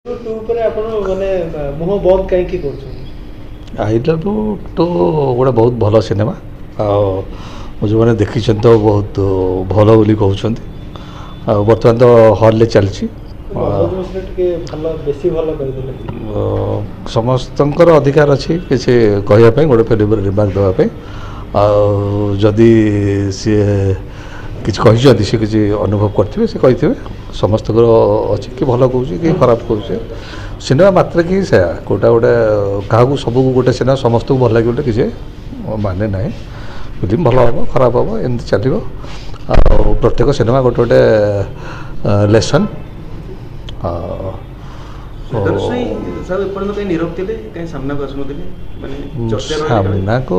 Two ଉପରେ ଆପଣ ମାନେ ମୁହଁ ବନ୍ଦ କାହିଁକି କରୁଛନ୍ତି? I love you two ଗୋଟେ ବହୁତ ଭଲ ସିନେମା, ଆଉ ଯେଉଁମାନେ ଦେଖିଛନ୍ତି ତ ବହୁତ ଭଲ ବୋଲି କହୁଛନ୍ତି, ଆଉ ବର୍ତ୍ତମାନ ତ ହଲ୍ରେ ଚାଲିଛି। ଟିକେ ଭଲ, ବେଶୀ ଭଲ କହିଦେଲେ। ସମସ୍ତଙ୍କର ଅଧିକାର ଅଛି କିଛି କହିବା ପାଇଁ, ଗୋଟେ ଫିଲ୍ମରେ ରିମାର୍କ ଦେବା ପାଇଁ। ଆଉ ଯଦି ସିଏ କିଛି କହିଛନ୍ତି, ସେ କିଛି ଅନୁଭବ କରିଥିବେ, ସେ କହିଥିବେ। ସମସ୍ତଙ୍କର ଅଛି, କି ଭଲ କହୁଛି କି ଖରାପ କହୁଛି। ସିନେମା ମାତ୍ରକେ ହିଁ ସେୟା, କେଉଁଟା ଗୋଟେ କାହାକୁ ସବୁ ଗୋଟେ ସିନେମା ସମସ୍ତଙ୍କୁ ଭଲ ଲାଗିବ ବୋଲି କିଛି ମାନେ ନାହିଁ। ଫିଲ୍ମ ଭଲ ହେବ, ଖରାପ ହେବ, ଏମିତି ଚାଲିବ। ଆଉ ପ୍ରତ୍ୟେକ ସିନେମା ଗୋଟେ ଗୋଟେ ଲେସନ୍। ସାମ୍ନାକୁ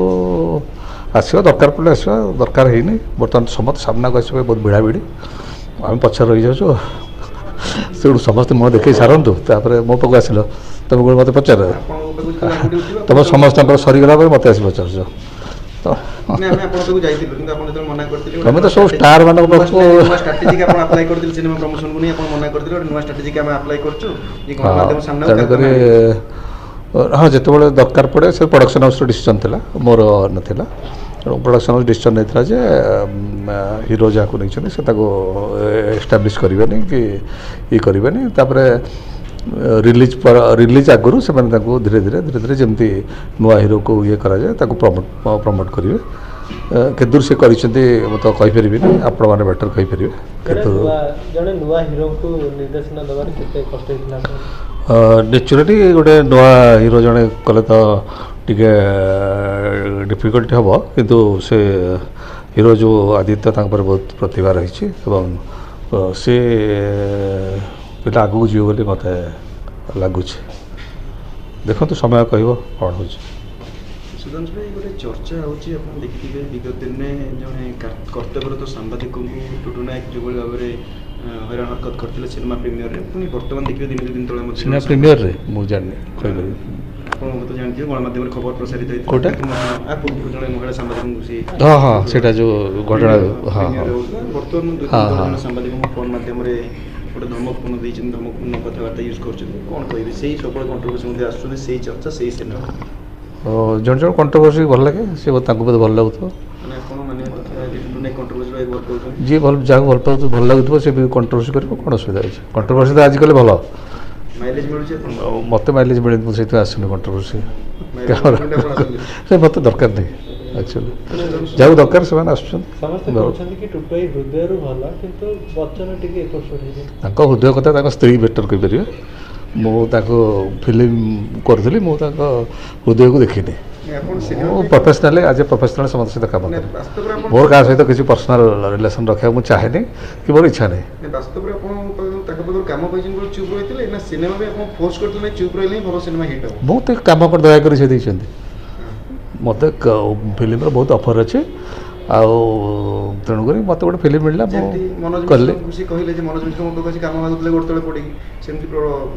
ଆସିବା ଦରକାର ପଡ଼ିଲେ ଆସିବା, ଦରକାର ହେଇନି ବର୍ତ୍ତମାନ। ସମସ୍ତେ ସାମ୍ନାକୁ ଆସିବା ବହୁତ ଭିଡ଼ାଭିଡ଼ି, ଆମେ ପଛରେ ରହିଯାଉଛୁ। ତେଣୁ ସମସ୍ତେ ମୁହଁ ଦେଖେଇ ସାରନ୍ତୁ, ତାପରେ ମୋ ପାଖକୁ ଆସିଲ। ତମେ କ'ଣ ମୋତେ ପଚାର? ତମ ସମସ୍ତଙ୍କର ସରିଗଲା ପରେ ମୋତେ ଆସି ପଚାରୁଛ। ତମେ ତ ସବୁ ଷ୍ଟାର ମାନଙ୍କ ପାଖକୁ। ତେଣୁକରି ହଁ, ଯେତେବେଳେ ଦରକାର ପଡ଼େ, ସେ ପ୍ରଡକ୍ସନ୍ ହାଉସ୍ର ଡିସିସନ୍ ଥିଲା, ମୋର ନଥିଲା। ତେଣୁ ପ୍ରଡକ୍ସନ୍ ହାଉସ୍ ଡିସିସନ୍ ନେଇଥିଲା ଯେ ହିରୋ ଯାହାକୁ ନେଇଛନ୍ତି ସେ ତାକୁ ଏଷ୍ଟାବ୍ଲିଶ୍ କରିବେନି କି ଇଏ କରିବେନି। ତାପରେ ରିଲିଜ୍ ରିଲିଜ୍ ଆଗରୁ ସେମାନେ ତାଙ୍କୁ ଧୀରେ ଧୀରେ ଧୀରେ ଧୀରେ ଯେମିତି ନୂଆ ହିରୋକୁ ଇଏ କରାଯାଏ, ତାକୁ ପ୍ରମୋଟ୍ କରିବେ। କେତେ ଦୂର ସେ କରିଛନ୍ତି ମୁଁ ତ କହିପାରିବିନି, ଆପଣମାନେ ବେଟର୍ କହିପାରିବେ। କିନ୍ତୁ ଜଣେ ନୂଆ ହିରୋଙ୍କୁ ନିର୍ଦ୍ଦେଶନା ଦେବାରେ କେତେ କଷ୍ଟ ହେଇଥିଲା? ନ୍ୟାଚୁରାଲି ଗୋଟେ ନୂଆ ହିରୋ ଜଣେ କଲେ ତ ଟିକେ ଡିଫିକଲ୍ଟ ହେବ, କିନ୍ତୁ ସେ ହିରୋ ଯେଉଁ ଆଦିତ୍ୟ, ତାଙ୍କ ପରେ ବହୁତ ପ୍ରତିଭା ରହିଛି ଏବଂ ସେ ପିଲା ଆଗକୁ ଯିବ ବୋଲି ମୋତେ ଲାଗୁଛି। ଦେଖନ୍ତୁ, ସମୟ କହିବ କ'ଣ ହେଉଛି। ସୁଧାଂଶୁ ଭାଇ, ଗୋଟେ ଚର୍ଚ୍ଚା ହେଉଛି, ଆପଣ ଦେଖିଥିବେ ବିଗତ ଦିନରେ ଜଣେ କର୍ତ୍ତବ୍ୟରତ ସାମ୍ବାଦିକଙ୍କୁ ଟୁଟୁ ନାୟକ ଯେଉଁଭଳି ଭାବରେ ହଇରାଣ ହରକତ କରିଥିଲେ ସିନେମା ପ୍ରିମିୟରରେ, ପୁଣି ବର୍ତ୍ତମାନ ଦେଖିବେ ଦିନେ 2 ଦିନ ତଳେ ମଧ୍ୟ ସିନେମା ପ୍ରିମିୟରରେ, ମୁଁ ଜାଣିନି, କହିପାରିବି? ଆପଣ ତ ଜାଣିଥିବେ, ଗଣମାଧ୍ୟମରେ ଖବର ପ୍ରସାରିତ ହେଇଥିଲା। କୋଉଟା? ପୂର୍ବରୁ ଜଣେ ମହିଳା ସାମ୍ବାଦିକଙ୍କୁ ସେ ହଁ ହଁ, ସେଇଟା ଯେଉଁ ଘଟଣା, ହଁ ହଁ। ବର୍ତ୍ତମାନ 2 ଦିନ ତଳେ ଜଣେ ସାମ୍ବାଦିକଙ୍କୁ ଫୋନ୍ ମାଧ୍ୟମରେ ଗୋଟେ ଧମକପୂର୍ଣ୍ଣ ଦେଇଛନ୍ତି, ଧମକପୂର୍ଣ୍ଣ କଥାବାର୍ତ୍ତା ୟୁଜ୍ କରୁଛନ୍ତି। କ'ଣ କହିବେ? ସେଇ ସବୁବେଳେ କଣ୍ଟ୍ରୋଭର୍ସି ମଧ୍ୟ ଆସୁଛନ୍ତି, ସେଇ ଚର୍ଚ୍ଚା, ସେଇ ସିନେମା। ଜଣେ ଜଣେ କଣ୍ଟ୍ରୋଭର୍ସି ଭଲ ଲାଗେ, ସେ ତାଙ୍କୁ ବୋଧେ ଭଲ ଲାଗୁଥିବ। ଯିଏ ଭଲ, ଯାହାକୁ ଭଲ ପାଉଥିବ, ଭଲ ଲାଗୁଥିବ, ସେ ବି କଣ୍ଟ୍ରୋଭର୍ସି କରିବ, କ'ଣ ଅସୁବିଧା ଅଛି? କଣ୍ଟ୍ରୋଭର୍ସି ତ ଆଜିକାଲି ଭଲ। ମୋତେ ମାଇଲେଜ୍ ମିଳେନି, ମୁଁ ସେଇଥିପାଇଁ ଆସୁନି କଣ୍ଟ୍ରୋଭର୍ସି। ସେ ମୋତେ ଦରକାର ନାହିଁ ଆକ୍ଚୁଆଲି, ଯାହାକୁ ଦରକାର ସେମାନେ ଆସୁଛନ୍ତି। ସମସ୍ତେ କହୁଛନ୍ତି କି ଟୁଟୁ ଭାଇ ହୃଦୟରୁ ଭଲ, କିନ୍ତୁ ବଚନ ଟିକେ ଏପଟ ସେପଟ ହେଇଯାଏ। ତାଙ୍କ ହୃଦୟ କଥା ତାଙ୍କ ସ୍ତ୍ରୀ ବେଟର୍ କହିପାରିବେ। ମୁଁ ତାଙ୍କୁ ଫିଲ୍ମ କରୁଥିଲି, ମୁଁ ତାଙ୍କ ହୃଦୟକୁ ଦେଖିନି। ମୁଁ ପ୍ରଫେସନାଲି, ଆଜ୍ ଏ ପ୍ରଫେସନାଲ ସମସ୍ତଙ୍କ ସହିତ କାମ କରେ। ମୋର କାହା ସହିତ କିଛି ପର୍ସନାଲ ରିଲେସନ୍ ରଖିବାକୁ ମୁଁ ଚାହେଁନି କି ମୋର ଇଚ୍ଛା ନାହିଁ। ବାସ୍ତବରେ ଆପଣ ତାଙ୍କ ପାଖରୁ କାମ ପାଇଛନ୍ତି ବୋଲି ଚୁପ୍ ରହିଥିଲେ ନା ସିନେମା ବି ଆପଣ ଫୋର୍ସ କରିଥିଲେ ଚୁପ୍ ରହିଲେ ହିଁ ଭଲ ସିନେମା ହିଟ୍ ହେବ? ମୁଁ ତ କାମ କରି ଦୟାକରି ସେ ଦେଇଛନ୍ତି। ମୋତେ ଫିଲ୍ମର ବହୁତ ଅଫର୍ ଅଛି, ଆଉ ତେଣୁକରି ମୋତେ ଗୋଟେ ଫିଲ୍ମ ମିଳିଲା, ମୁଁ କଲି। କହିଲେ ଯେ ମନୋଜ ମିଶ୍ର ମୋ ପାଖକୁ ଆସି କାମ ମାଗୁଥିଲେ ଗୋଡ଼ ତଳେ ପଡ଼ିକି, ସେମିତି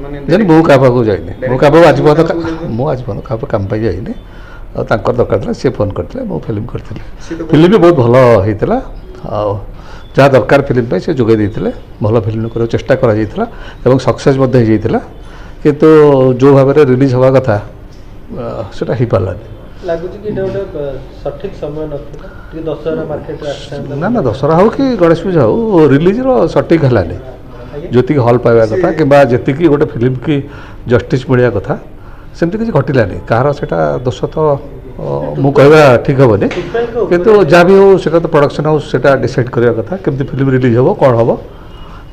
ମାନେ? ମୁଁ କାହା ପାଖକୁ ଯାଇନି। ମୁଁ କାହା ପାଖକୁ ଆଜି ପର୍ଯ୍ୟନ୍ତ, ମୁଁ ଆଜି ପର୍ଯ୍ୟନ୍ତ କାହା ପାଖକୁ କାମ ପାଇଁ ଯାଇନି। ଆଉ ତାଙ୍କର ଦରକାର ଥିଲା, ସିଏ ଫୋନ୍ କରିଥିଲେ, ମୁଁ ଫିଲ୍ମ କରିଥିଲି। ଫିଲ୍ମ ବି ବହୁତ ଭଲ ହେଇଥିଲା, ଆଉ ଯାହା ଦରକାର ଫିଲ୍ମ ପାଇଁ ସେ ଯୋଗାଇ ଦେଇଥିଲେ। ଭଲ ଫିଲ୍ମ କରିବାକୁ ଚେଷ୍ଟା କରାଯାଇଥିଲା ଏବଂ ସକ୍ସେସ୍ ମଧ୍ୟ ହେଇଯାଇଥିଲା, କିନ୍ତୁ ଯେଉଁ ଭାବରେ ରିଲିଜ୍ ହେବା କଥା ସେଇଟା ହେଇପାରିଲାନି। ଲାଗୁଛି କି ଏଇଟା ଗୋଟେ ସଠିକ୍ ସମୟ ନଥିଲା ଟିକେ ଦଶହରା ମାର୍କେଟରେ ଆସିଥାନ୍ତା? ନା ନା, ଦଶହରା ହଉ କି ଗଣେଶ ପୂଜା ହଉ, ରିଲିଜ୍ର ସଠିକ୍ ହେଲାନି। ଯେତିକି ହଲ୍ ପାଇବା କଥା କିମ୍ବା ଯେତିକି ଗୋଟେ ଫିଲ୍ମ କି ଜଷ୍ଟିସ୍ ମିଳିବା କଥା, ସେମିତି କିଛି ଘଟିଲାନି। କାହାର ସେଇଟା ଦୋଷ ତ ମୁଁ କହିବା ଠିକ୍ ହେବନି, କିନ୍ତୁ ଯାହା ବି ହଉ ସେଇଟା ତ ପ୍ରଡକ୍ସନ୍ ହାଉସ୍ ସେଇଟା ଡିସାଇଡ଼୍ କରିବା କଥା କେମିତି ଫିଲ୍ମ ରିଲିଜ୍ ହେବ, କ'ଣ ହେବ।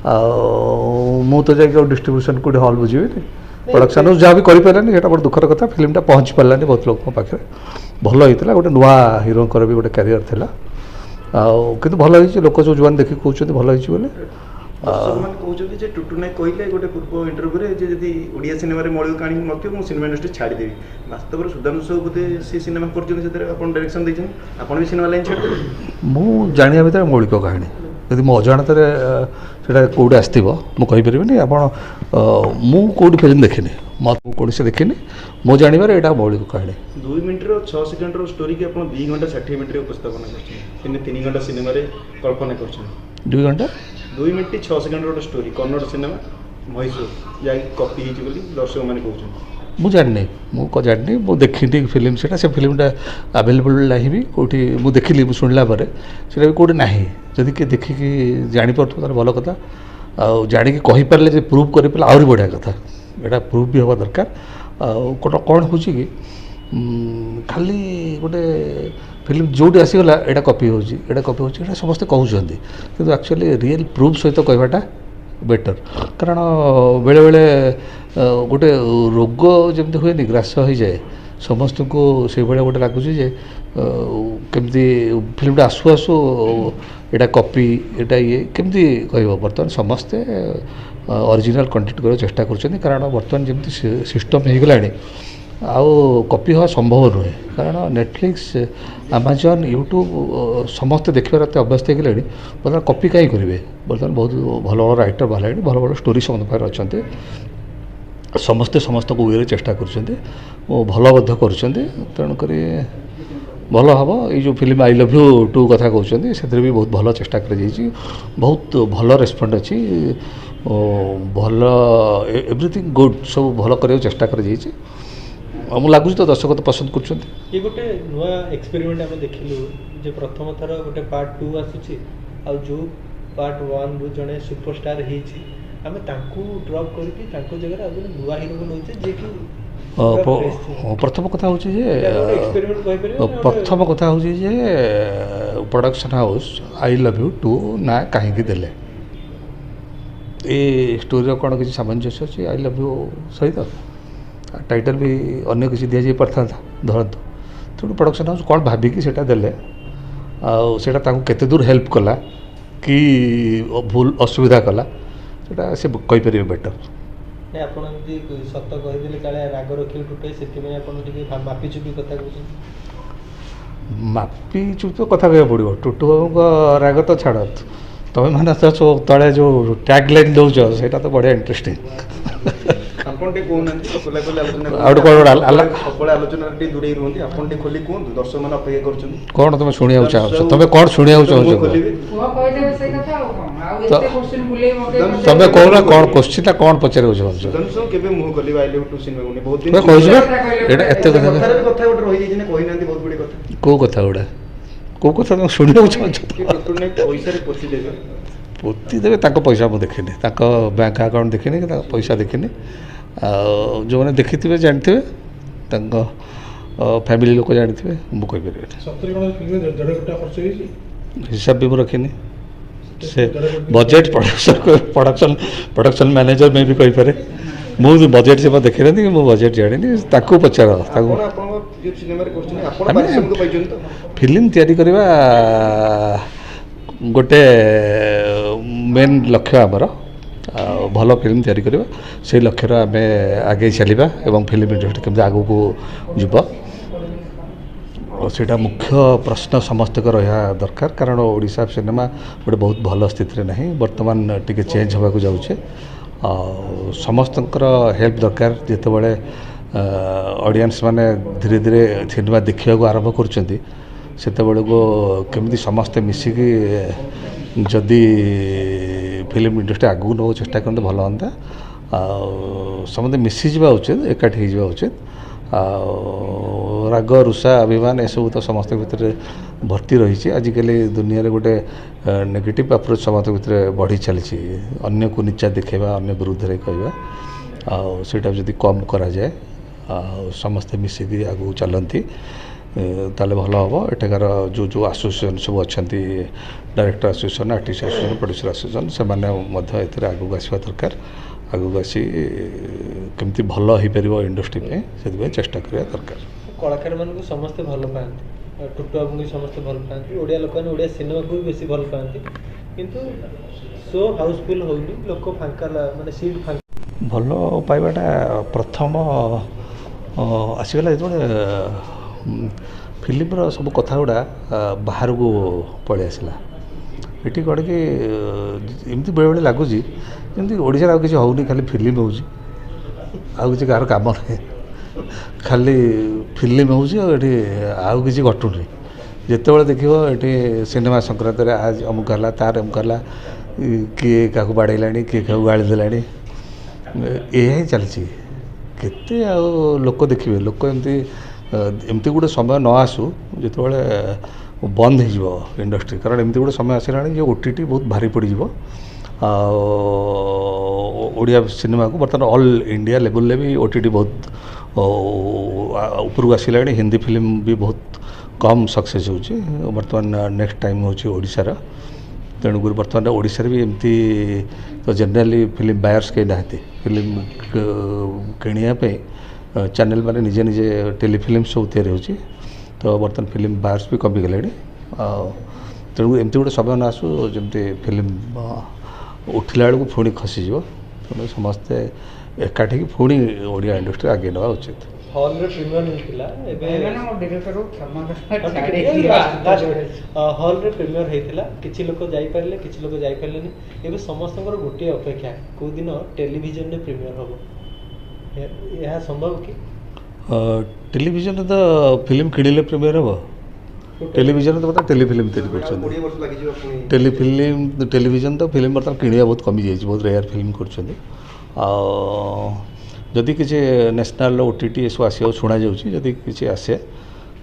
ଆଉ ମୁଁ ତ ଯାଇକି ଆଉ ଡିଷ୍ଟ୍ରିବ୍ୟୁସନ୍ କେଉଁଠି ହଲ୍ ବୁଝିବିନି। ପ୍ରଡକ୍ସନ୍ ହାଉସ୍ ଯାହା ବି କରିପାରିଲାନି, ସେଇଟା ବଡ଼ ଦୁଃଖର କଥା। ଫିଲ୍ମଟା ପହଞ୍ଚି ପାରିଲାନି ବହୁତ ଲୋକଙ୍କ ପାଖରେ। ଭଲ ହେଇଥିଲା, ଗୋଟେ ନୂଆ ହିରୋଙ୍କର ବି ଗୋଟେ କ୍ୟାରିୟର ଥିଲା, ଆଉ କିନ୍ତୁ ଭଲ ହେଇଛି। ଲୋକ ସବୁ ଯେଉଁମାନେ ଦେଖିକି କହୁଛନ୍ତି ଭଲ ହେଇଛି ବୋଲି। ଦର୍ଶକମାନେ କହୁଛନ୍ତି ଯେ ଟୁଟୁ ନାୟକ କହିଲେ ଗୋଟେ ପୂର୍ବ ଇଣ୍ଟରଭ୍ୟୁରେ ଯେ ଯଦି ଓଡ଼ିଆ ସିନେମାରେ ମୌଳିକ କାହାଣୀ ନଥିବ, ମୁଁ ସିନେମା ଇଣ୍ଡଷ୍ଟ୍ରି ଛାଡ଼ିଦେବି। ବାସ୍ତବରେ ସୁଧାଂଶୁ ସାହୁ ବୋଧେ ସେ ସିନେମା କରିଛନ୍ତି, ସେଥିରେ ଆପଣ ଡାଇରେକ୍ସନ୍ ଦେଇଛନ୍ତି, ଆପଣ ବି ସିନେମା ଲାଇନ୍ ଛାଡ଼ିଦେବେ? ମୁଁ ଜାଣିବା ଭିତରେ ମୌଳିକ କାହାଣୀ, ଯଦି ମୋ ଅଜାଣତରେ ସେଇଟା କେଉଁଠି ଆସିଥିବ ମୁଁ କହିପାରିବିନି। ଆପଣ, ମୁଁ କେଉଁଠି ଫିଲ୍ମ ଦେଖିନି, ମୁଁ କୌଣସି ଦେଖିନି। ମୋ ଜାଣିବାରେ ଏଇଟା ମୌଳିକ କାହାଣୀ। 2 ମିନିଟ୍ର 6 ସେକେଣ୍ଡର ଷ୍ଟୋରିକି ଆପଣ 2 ଘଣ୍ଟା 60 ମିନିଟ୍ରେ ଉପସ୍ଥାପନା କରିଛନ୍ତି, 3 ଘଣ୍ଟା ସିନେମାରେ କଳ୍ପନା କରିଛନ୍ତି। 2 ଘଣ୍ଟା 2 ମିନିଟ୍ 6 ସେକେଣ୍ଡର ଗୋଟେ ଷ୍ଟୋରି, କନ୍ନଡ଼ ସିନେମା, ମହୀଶୂର, ଯାହାକି କପି ହେଇଛି ବୋଲି ଦର୍ଶକମାନେ କହୁଛନ୍ତି। ମୁଁ ଜାଣିନି, ମୁଁ ଜାଣିନି, ମୁଁ ଦେଖିନି ଫିଲ୍ମ ସେଇଟା। ସେ ଫିଲ୍ମଟା ଆଭେଲେବୁଲ୍ ନାହିଁ ବି କେଉଁଠି। ମୁଁ ଦେଖିଲି, ମୁଁ ଶୁଣିଲା ପରେ ସେଇଟା ବି କେଉଁଠି ନାହିଁ। ଯଦି କିଏ ଦେଖିକି ଜାଣିପାରୁଥିବ ତାହେଲେ ଭଲ କଥା, ଆଉ ଜାଣିକି କହିପାରିଲେ ଯେ ପ୍ରୁଭ୍ କରିପାରିଲେ ଆହୁରି ବଢ଼ିଆ କଥା। ଏଇଟା ପ୍ରୁଭ୍ ବି ହେବା ଦରକାର। ଆଉ କ'ଣ ହେଉଛି କି ଖାଲି ଗୋଟେ ଫିଲ୍ମ ଯେଉଁଠି ଆସିଗଲା ଏଇଟା କପି ହେଉଛି, ଏଇଟା କପି ହେଉଛି, ଏଇଟା ସମସ୍ତେ କହୁଛନ୍ତି, କିନ୍ତୁ ଆକ୍ଚୁଆଲି ରିଏଲ୍ ପ୍ରୁଫ୍ ସହିତ କହିବାଟା ବେଟର୍। କାରଣ ବେଳେବେଳେ ଗୋଟେ ରୋଗ ଯେମିତି ହୁଏନି, ଗ୍ରାସ ହେଇଯାଏ ସମସ୍ତଙ୍କୁ, ସେଇଭଳିଆ ଗୋଟେ ଲାଗୁଛି ଯେ କେମିତି ଫିଲ୍ମଟା ଆସୁ ଆସୁ ଏଇଟା କପି, ଏଇଟା ଇଏ, କେମିତି କହିବ? ବର୍ତ୍ତମାନ ସମସ୍ତେ ଅରିଜିନାଲ୍ କଣ୍ଟେଣ୍ଟ କରିବାକୁ ଚେଷ୍ଟା କରୁଛନ୍ତି, କାରଣ ବର୍ତ୍ତମାନ ଯେମିତି ସିଷ୍ଟମ୍ ହେଇଗଲାଣି ଆଉ କପି ହେବା ସମ୍ଭବ ନୁହେଁ। କାରଣ ନେଟଫ୍ଲିକ୍ସ, ଆମାଜନ୍, ୟୁଟ୍ୟୁବ୍ ସମସ୍ତେ ଦେଖିବାର ଏତେ ଅଭ୍ୟସ୍ତ ହେଇଗଲେଣି, ବର୍ତ୍ତମାନ କପି କାହିଁ କରିବେ? ବର୍ତ୍ତମାନ ବହୁତ ଭଲ ଭଲ ରାଇଟର୍ ବାହାରିଲେଣି, ଭଲ ଭଲ ଷ୍ଟୋରି ସମସ୍ତଙ୍କ ପାଖରେ ଅଛନ୍ତି, ସମସ୍ତେ ସମସ୍ତଙ୍କ ୱେରେ ଚେଷ୍ଟା କରୁଛନ୍ତି ଓ ଭଲ ମଧ୍ୟ କରୁଛନ୍ତି। ତେଣୁକରି ଭଲ ହେବ। ଏଇ ଯେଉଁ film I love you two କଥା କହୁଛନ୍ତି, ସେଥିରେ ବି ବହୁତ ଭଲ ଚେଷ୍ଟା କରାଯାଇଛି, ବହୁତ ଭଲ ରେସ୍ପଣ୍ଡ ଅଛି, ଭଲ ଏଭ୍ରିଥିଙ୍ଗ ଗୁଡ୍, ସବୁ ଭଲ କରିବାକୁ ଚେଷ୍ଟା କରାଯାଇଛି। ଆଉ ମୁଁ ଲାଗୁଛି ତ ଦର୍ଶକ ତ ପସନ୍ଦ କରୁଛନ୍ତି। ଇଏ ଗୋଟେ ନୂଆ ଏକ୍ସପେରିମେଣ୍ଟ ଆମେ ଦେଖିଲୁ ଯେ ପ୍ରଥମ ଥର ଗୋଟେ ପାର୍ଟ 2 ଆସୁଛି, ଆଉ ଯେଉଁ ପାର୍ଟ 1ରୁ ଜଣେ ସୁପରଷ୍ଟାର ହେଇଛି ଆମେ ତାଙ୍କୁ ଡ୍ରପ୍ କରିକି ତାଙ୍କ ଜାଗାରେ ଆଉ ଜଣେ ନୂଆ ହିରୋକୁ ନେଉଛେ ଯିଏକି ପ୍ରଥମ କଥା ହେଉଛି ଯେ ପ୍ରଥମ କଥା ହେଉଛି ଯେ production house I love you 2 ନା କାହିଁକି ଦେଲେ? ଏ ଷ୍ଟୋରିର କ'ଣ କିଛି ସାମଞ୍ଜସ୍ୟ ଅଛି I love you ସହିତ? ଟାଇଟଲ୍ ବି ଅନ୍ୟ କିଛି ଦିଆଯାଇ ପାରିଥାନ୍ତା ଧରନ୍ତୁ। ତେଣୁ ପ୍ରଡକ୍ସନ୍ ହାଉସ୍ କ'ଣ ଭାବିକି ସେଇଟା ଦେଲେ, ଆଉ ସେଇଟା ତାଙ୍କୁ କେତେ ଦୂର ହେଲ୍ପ କଲା କି ଭୁଲ ଅସୁବିଧା କଲା, ସେଇଟା ସେ କହିପାରିବେ ବେଟର୍। ନାଇଁ, ଆପଣ ଏମିତି ସତ କହିଦେଲେ କାଳେ ରାଗ ରଖିବେ ଟୁଟୁ, ସେଥିପାଇଁ ଆପଣ ଟିକେ ମାପିଚୁପି କଥା କହୁଛନ୍ତି। ମାପି ଚୁପି କଥା କହିବାକୁ ପଡ଼ିବ। ଟୁଟୁ ବାବୁଙ୍କ ରାଗ ତ ଛାଡ଼, ତମେ ମାନେ ତ ସବୁ ତଳେ ଯେଉଁ ଟ୍ୟାଗ୍ ଲାଇନ୍ ଦେଉଛ ସେଇଟା ତ ବଢ଼ିଆ ଇଣ୍ଟରେଷ୍ଟିଂ। ଆପଣ ଟିକେ କହୁନାହାନ୍ତି, ଖୋଲା ଖୋଲି ଆଲୋଚନା। ଆଉ ଗୋଟେ କ'ଣ ସବୁବେଳେ ଆଲୋଚନାରେ ଟିକେ ଦୂରେଇ ରୁହନ୍ତି, ଆପଣ ଟିକେ ଖୋଲି କୁହନ୍ତୁ, ଦର୍ଶକମାନେ ଅପେକ୍ଷା କରୁଛନ୍ତି। କ'ଣ ତମେ ଶୁଣିବାକୁ ଚାହୁଁଛ? ତମେ କ'ଣ ଶୁଣିବାକୁ ଚାହୁଁଛ? ତମେ କହୁନ କ'ଣ କୋଶ୍ଚିନ୍ଟା, କ'ଣ ପଚାରିବାକୁ ଚାହୁଁଛ? କେବେ ମୁହଁ ଖୋଲିବେ I love 2 ସିନେମାକୁ ନେଇ? ବହୁତ ଦିନ କହୁଛି ଏଇଟା ଏତେ କଥା କଥା ଗୋଟେ ରହିଯାଇଛି ନା, କହିନାହାନ୍ତି ବହୁତ ଗୁଡ଼ିଏ କଥା। କୋଉ କଥା ଗୁଡ଼ା, କୋଉ କଥା ତମେ ଶୁଣିବାକୁ ଚାହୁଁଛ? ପଇସାରେ ପୋତି ଦେବେ, ପୋତି ଦେବେ। ତାଙ୍କ ପଇସା ମୁଁ ଦେଖିନି, ତାଙ୍କ ବ୍ୟାଙ୍କ ଆକାଉଣ୍ଟ ଦେଖିନି କି ତାଙ୍କ ପଇସା ଦେଖିନି। ଆଉ ଯେଉଁମାନେ ଦେଖିଥିବେ ଜାଣିଥିବେ, ତାଙ୍କ ଫ୍ୟାମିଲି ଲୋକ ଜାଣିଥିବେ, ମୁଁ କହିପାରିବିନି। ହିସାବ ବି ମୁଁ ରଖିନି। ସେ ବଜେଟ୍ ପ୍ରଡକ୍ସନ୍ ମ୍ୟାନେଜର ମେ ବି କହିପାରେ। ମୁଁ ବଜେଟ୍ ସେ ଦେଖିନାହାନ୍ତି କି ମୁଁ ବଜେଟ୍ ଜାଣିନି, ତାକୁ ପଚାର ତାକୁ। ଫିଲ୍ମ ତିଆରି କରିବା ଗୋଟେ ମେନ୍ ଲକ୍ଷ୍ୟ ଆମର, ଆଉ ଭଲ ଫିଲ୍ମ ତିଆରି କରିବା, ସେଇ ଲକ୍ଷ୍ୟରେ ଆମେ ଆଗେଇ ଚାଲିବା ଏବଂ ଫିଲ୍ମ ଇଣ୍ଡଷ୍ଟ୍ରି କେମିତି ଆଗକୁ ଯିବ ସେଇଟା ମୁଖ୍ୟ ପ୍ରଶ୍ନ ସମସ୍ତଙ୍କ ରହିବା ଦରକାର। କାରଣ ଓଡ଼ିଶା ସିନେମା ଗୋଟେ ବହୁତ ଭଲ ସ୍ଥିତିରେ ନାହିଁ, ବର୍ତ୍ତମାନ ଟିକେ ଚେଞ୍ଜ ହେବାକୁ ଯାଉଛି, ଆଉ ସମସ୍ତଙ୍କର ହେଲ୍ପ ଦରକାର। ଯେତେବେଳେ ଅଡ଼ିଏନ୍ସ ମାନେ ଧୀରେ ଧୀରେ ସିନେମା ଦେଖିବାକୁ ଆରମ୍ଭ କରୁଛନ୍ତି, ସେତେବେଳକୁ କେମିତି ସମସ୍ତେ ମିଶିକି ଯଦି ଫିଲ୍ମ ଇଣ୍ଡଷ୍ଟ୍ରି ଆଗକୁ ନେବାକୁ ଚେଷ୍ଟା କରନ୍ତେ ଭଲ ହୁଅନ୍ତା। ଆଉ ସମସ୍ତେ ମିଶିଯିବା ଉଚିତ, ଏକାଠି ହେଇଯିବା ଉଚିତ। ଆଉ ରାଗ ରୁଷା ଅଭିମାନ ଏସବୁ ତ ସମସ୍ତଙ୍କ ଭିତରେ ଭର୍ତ୍ତି ରହିଛି। ଆଜିକାଲି ଦୁନିଆରେ ଗୋଟେ ନେଗେଟିଭ୍ ଆପ୍ରୋଚ୍ ସମସ୍ତଙ୍କ ଭିତରେ ବଢ଼ି ଚାଲିଛି, ଅନ୍ୟକୁ ନିଚା ଦେଖାଇବା, ଅନ୍ୟ ବିରୁଦ୍ଧରେ କହିବା। ଆଉ ସେଇଟା ଯଦି କମ୍ କରାଯାଏ ଆଉ ସମସ୍ତେ ମିଶିକି ଆଗକୁ ଚାଲନ୍ତି ତାହେଲେ ଭଲ ହେବ। ଏଠାକାର ଯେଉଁ ଯେଉଁ ଆସୋସିଏସନ୍ ସବୁ ଅଛନ୍ତି, director association, artist association, producer association, ସେମାନେ ମଧ୍ୟ ଏଥିରେ ଆଗକୁ ଆସିବା ଦରକାର। ଆଗକୁ ଆସି କେମିତି ଭଲ ହେଇପାରିବ ଇଣ୍ଡଷ୍ଟ୍ରି ପାଇଁ ସେଥିପାଇଁ ଚେଷ୍ଟା କରିବା ଦରକାର। କଳାକାରମାନଙ୍କୁ ସମସ୍ତେ ଭଲ ପାଆନ୍ତି, ଟୁଟୁ ବାବୁଙ୍କୁ ସମସ୍ତେ ଭଲ ପାଆନ୍ତି, ଓଡ଼ିଆ ଲୋକମାନେ ଓଡ଼ିଆ ସିନେମାକୁ ବି ବେଶୀ ଭଲ ପାଆନ୍ତି, କିନ୍ତୁ ଶୋ ହାଉସଫୁଲ୍ ହେଉନି, ଲୋକ ଫାଙ୍କା, ମାନେ ସିଟ୍ ଫାଙ୍କା। ଭଲ ପାଇବାଟା ପ୍ରଥମ ଆସିଗଲା ଯେତେବେଳେ ଫିଲ୍ମର ସବୁ କଥା ଗୁଡ଼ା ବାହାରକୁ ପଳେଇ ଆସିଲା। ଏଠି କ'ଣ କି ଏମିତି ବେଳେବେଳେ ଲାଗୁଛି ଯେମିତି ଓଡ଼ିଶାରେ ଆଉ କିଛି ହେଉନି, ଖାଲି ଫିଲ୍ମ ହେଉଛି, ଆଉ କିଛି କାହାର କାମ ନାହିଁ, ଖାଲି ଫିଲ୍ମ ହେଉଛି, ଆଉ ଏଠି ଆଉ କିଛି ଘଟୁନି। ଯେତେବେଳେ ଦେଖିବ ଏଠି ସିନେମା ସଂକ୍ରାନ୍ତରେ ଆଜ ଅମୁକ ହେଲା, ତାର ଅମୁକ ହେଲା, କିଏ କାହାକୁ ବାଡ଼େଇଲାଣି, କିଏ କାହାକୁ ଗାଳି ଦେଲାଣି, ଏହା ହିଁ ଚାଲିଛି। କେତେ ଆଉ ଲୋକ ଦେଖିବେ? ଲୋକ ଏମିତି ଏମିତି ଗୋଟେ ସମୟ ନ ଆସୁ ଯେତେବେଳେ ବନ୍ଦ ହେଇଯିବ ଇଣ୍ଡଷ୍ଟ୍ରି, କାରଣ ଏମିତି ଗୋଟେ ସମୟ ଆସିଲାଣି ଯେ OTT ବହୁତ ଭାରି ପଡ଼ିଯିବ ଆଉ ଓଡ଼ିଆ ସିନେମାକୁ। ବର୍ତ୍ତମାନ ଅଲ୍ ଇଣ୍ଡିଆ ଲେବୁଲରେ ବି OTT ବହୁତ ଉପରକୁ ଆସିଲାଣି। ହିନ୍ଦୀ ଫିଲ୍ମ ବି ବହୁତ କମ୍ ସକ୍ସେସ୍ ହେଉଛି। ବର୍ତ୍ତମାନ ନେକ୍ସଟ ଟାଇମ୍ ହେଉଛି ଓଡ଼ିଶାର। ତେଣୁକରି ବର୍ତ୍ତମାନ ଓଡ଼ିଶାରେ ବି ଏମିତି ତ ଜେନେରାଲି ଫିଲ୍ମ ବାୟର୍ସ କେହି ନାହାନ୍ତି ଫିଲ୍ମ କିଣିବା ପାଇଁ। ଚ୍ୟାନେଲ୍ ମାନେ ନିଜେ ନିଜେ ଟେଲିଫିଲ୍ମ ସବୁ ତିଆରି ହେଉଛି, ତ ବର୍ତ୍ତମାନ ଫିଲ୍ମ ବାୟର୍ସ ବି କମିଗଲେଣି। ଆଉ ତେଣୁ ଏମିତି ଗୋଟେ ସମୟ ନ ଆସୁ ଯେମିତି ଫିଲ୍ମ ଉଠିଲା ବେଳକୁ ପୁଣି ଖସିଯିବ। ତେଣୁ ସମସ୍ତେ ଏକାଠି ହେଇକି ପୁଣି ଓଡ଼ିଆ ଇଣ୍ଡଷ୍ଟ୍ରି ଆଗେଇ ନେବା ଉଚିତ। ହଲ୍ରେ ପ୍ରିମିୟର ହେଇଥିଲା ଏବେ। ମାନେ ମୋ ଡିରେକ୍ଟରକୁ କ୍ଷମା। ହଲ୍ରେ ପ୍ରିମିୟର ହେଇଥିଲା, କିଛି ଲୋକ ଯାଇପାରିଲେ, କିଛି ଲୋକ ଯାଇପାରିଲେନି। ଏବେ ସମସ୍ତଙ୍କର ଗୋଟିଏ ଅପେକ୍ଷା, କେଉଁ ଦିନ ଟେଲିଭିଜନରେ ପ୍ରିମିୟର ହେବ। ଏହା ସମ୍ଭବ କି? ଟେଲିଭିଜନରେ ତ ଫିଲ୍ମ କିଣିଲେ ପ୍ରିମିୟର ହେବ। ଟେଲିଭିଜନରେ ତ ବର୍ତ୍ତମାନ ଟେଲିଫିଲ୍ମ ତିଆରି କରୁଛନ୍ତି। 20 ବର୍ଷ ଲାଗିଯିବ ପୁଣି। ଟେଲିଫିଲ୍ମ, ଟେଲିଭିଜନ ତ ଫିଲ୍ମ ବର୍ତ୍ତମାନ କିଣିବା ବହୁତ କମିଯାଇଛି, ବହୁତ ରେୟାର ଫିଲ୍ମ କରୁଛନ୍ତି। ଆଉ ଯଦି କିଛି ନ୍ୟାସନାଲ୍ OTT ଏସବୁ ଆସିବାକୁ ଶୁଣାଯାଉଛି, ଯଦି କିଛି ଆସେ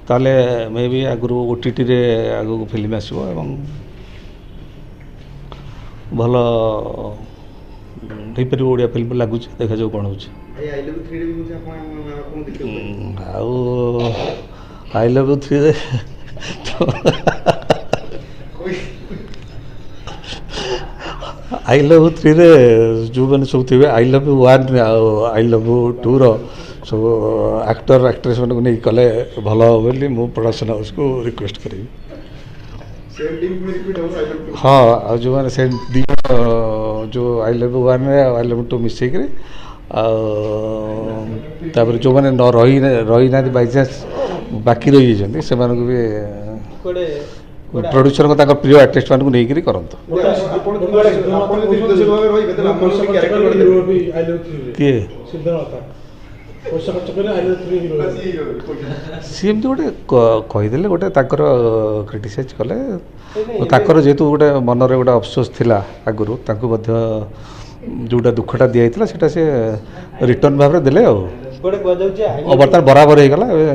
ତାହେଲେ ମେ ବି ଆଗରୁ OTTରେ ଆଗକୁ ଫିଲ୍ମ ଆସିବ ଏବଂ ଭଲ ହେଇପାରିବ ଓଡ଼ିଆ ଫିଲ୍ମ ଲାଗୁଛି। ଦେଖାଯାଉ କ'ଣ ହେଉଛି। ଭାଇ, I love ଥ୍ରୀରେ ବି ମଧ୍ୟ ଆପଣ ଆପଣଙ୍କୁ ଦେଖିବାକୁ ପାଇବେ? ଆଉ I love you ଥ୍ରୀରେ, I love ଥ୍ରୀରେ ଯେଉଁମାନେ ସବୁ ଥିବେ, I love you one ଆଉ I love you tour ସବୁ ଆକ୍ଟର ଆକ୍ଟ୍ରେସ୍ ମାନଙ୍କୁ ନେଇକି କଲେ ଭଲ ହେବ ବୋଲି ମୁଁ ପ୍ରଡକ୍ସନ୍ ହାଉସ୍କୁ ରିକ୍ୱେଷ୍ଟ କରିବି। ସେମ୍ ଟିମ୍ ପୁଣି ରିପିଟ୍ ହେବ I love two? ହଁ, ଆଉ ଯେଉଁମାନେ ସେ ଦୁଇ ଜଣ ଯେଉଁ I love you ୱାନ୍ରେ ଆଉ I love you two ମିଶେଇକିରି, ଆଉ ତାପରେ ଯେଉଁମାନେ ନ ରହି ରହିନାହାନ୍ତି, ବାଇଚାନ୍ସ ବାକି ରହିଯାଇଛନ୍ତି, ସେମାନଙ୍କୁ ବି କୁଆଡ଼େ କୁଆଡ଼େ ପ୍ରଡ୍ୟୁସରଙ୍କ ତାଙ୍କ ପ୍ରିୟ ଆର୍ଟିଷ୍ଟମାନଙ୍କୁ ନେଇକିରି କରନ୍ତୁ। ଆପଣ ଆପଣ ଯଦି ନିର୍ଦ୍ଦେଶକ ଭାବେ ରହିବେ, ତାହେଲେ ଆପଣ ପଇସା ଖର୍ଚ୍ଚ କ୍ୟାରେକ୍ଟର କରି ହିରୋ ବି I love ଥ୍ରୀରେ। କିଏ? ସିଦ୍ଧାର୍ଥ ପଇସା ଖର୍ଚ୍ଚ କରି I love three hero. ସିଏ ଏମିତି ଗୋଟେ କହିଦେଲେ, ଗୋଟେ ତାଙ୍କର କ୍ରିଟିସାଇଜ୍ କଲେ। ତାଙ୍କର ଯେହେତୁ ଗୋଟେ ମନରେ ଗୋଟେ ଅଫସୋସ ଥିଲା ଆଗରୁ, ତାଙ୍କୁ ମଧ୍ୟ ଯେଉଁଟା ଦୁଃଖଟା ଦିଆହେଇଥିଲା ସେଇଟା ସେ ରିଟର୍ନ ଭାବରେ ଦେଲେ। ଆଉ କୁଆଡ଼େ କୁହାଯାଉଛି I ଆଉ ବର୍ତ୍ତମାନ ବରାବର ହେଇଗଲା ଏବେ,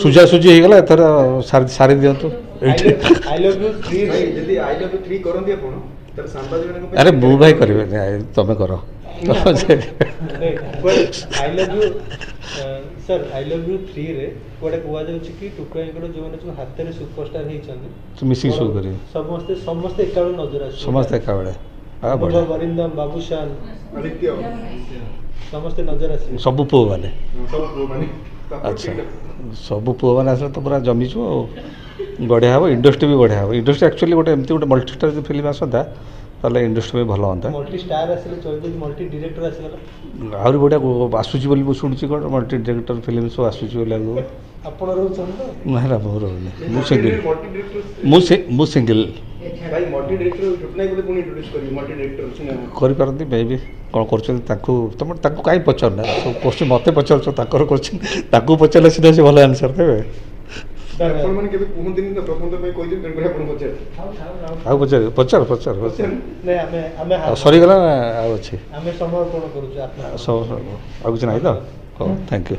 ସୁଝାସୁଝି ହେଇଗଲା। ଏଥର ସାରି ସାରି ଦିଅନ୍ତୁ ଏଇଠି। I love you ଥ୍ରୀରେ ଭାଇ, ଯଦି I love three କରନ୍ତି ଆପଣ, ତାହେଲେ ସାମ୍ବାଦିକମାନଙ୍କ ପାଇଁ ଆରେ ମୁଁ ଭାଇ କରିବେନି, ତମେ କର। I love you sir, I love you ଥ୍ରୀରେ କୁଆଡ଼େ କୁହାଯାଉଛି କି ଟୁକାଇଙ୍କର ଯେଉଁମାନେ ସବୁ ହାତରେ ସୁପରଷ୍ଟାର ହେଇଛନ୍ତି ମିଶିକି ସବୁ କରିବେ। ସମସ୍ତେ ସମସ୍ତେ ଏକାବେଳେ ନଜର ଆସିବେ। ସମସ୍ତେ ଏକାବେଳେ, ବଢ଼ିଆ। ଅରିନ୍ଦମ, ବାବୁଶାନ, ଆଦିତ୍ୟ, ସମସ୍ତେ ନଜର ଆସିବେ। ସବୁ ପୁଅମାନେ। ସବୁ ପୁଅମାନେ। ଆଚ୍ଛା, ସବୁ ପୁଅମାନେ ଆସିଲେ ତ ପୁରା ଜମିଯିବ ଆଉ ବଢ଼ିଆ ହେବ। ଇଣ୍ଡଷ୍ଟ୍ରି ବି ବଢ଼ିଆ ହେବ। ଇଣ୍ଡଷ୍ଟ୍ରି ଆକ୍ଚୁଆଲି ଗୋଟେ ଏମିତି ଗୋଟେ ମଲ୍ଟିଷ୍ଟାର ଯଦି ଫିଲ୍ମ ଆସନ୍ତା, ତାହେଲେ ଇଣ୍ଡଷ୍ଟ୍ରି ବି ଭଲ ହୁଅନ୍ତା। ମଲ୍ଟି ଷ୍ଟାର ଆସିଲେ ଚଳିବ, ଯଦି ମଲ୍ଟି ଡିରେକ୍ଟର ଆସିଗଲା? ଆହୁରି ବଢ଼ିଆ। ଆସୁଛି ବୋଲି ମୁଁ ଶୁଣୁଛି, କ'ଣ ମଲ୍ଟି ଡିରେକ୍ଟର ଫିଲ୍ମ ସବୁ ଆସୁଛି ବୋଲି ଆଗକୁ। ଆପଣ ରହୁଛନ୍ତି ତ? ନା ନା, ମୁଁ ରହୁନି, ମୁଁ ସିଙ୍ଗିଲ୍। ମଲ୍ଟି ଡିରେକ୍ଟର ମୁଁ ସିଙ୍ଗିଲ୍। ଭାଇ, ମଲ୍ଟି ଡିରେକ୍ଟର ଟୁଟୁ ନାୟକ ବୋଧେ ପୁଣି ଇଣ୍ଟ୍ରୋଡ୍ୟୁସ୍ କରିବେ ମଲ୍ଟି ଡିରେକ୍ଟର ସିନେମା। କରିପାରନ୍ତି ମେ ବି। କ'ଣ କରୁଛନ୍ତି ତାଙ୍କୁ ତମେ ତାଙ୍କୁ କାହିଁ ପଚାରୁନା? ସବୁ କୋଶ୍ଚିନ୍ ମୋତେ ପଚାରୁଛ, ତାଙ୍କର କୋଶ୍ଚିନ୍ ତାଙ୍କୁ ପଚାରିଲେ ସିନା ସେ ଭଲ ଆନ୍ସର୍ ଦେବେ। ଆପଣମାନେ କେବେ କୁହନ୍ତିନି ନା, ପ୍ରଥମ ଥର ପାଇଁ କହିଛନ୍ତି, ତେଣୁକରି ଆପଣ ପଚାରିଲେ। ଆଉ ପଚାର, ପଚାର, ପଚାର, ପଚାର। ନାଇଁ, ଆମେ ଆମେ ଆଉ ସରିଗଲା ନା ଆଉ ଅଛି? ଆମେ ସମର୍ପଣ କରୁଛୁ ଆତ୍ମା। ସବୁ ଆଉ କିଛି ନାହିଁ ତ? ହଉ, thank you.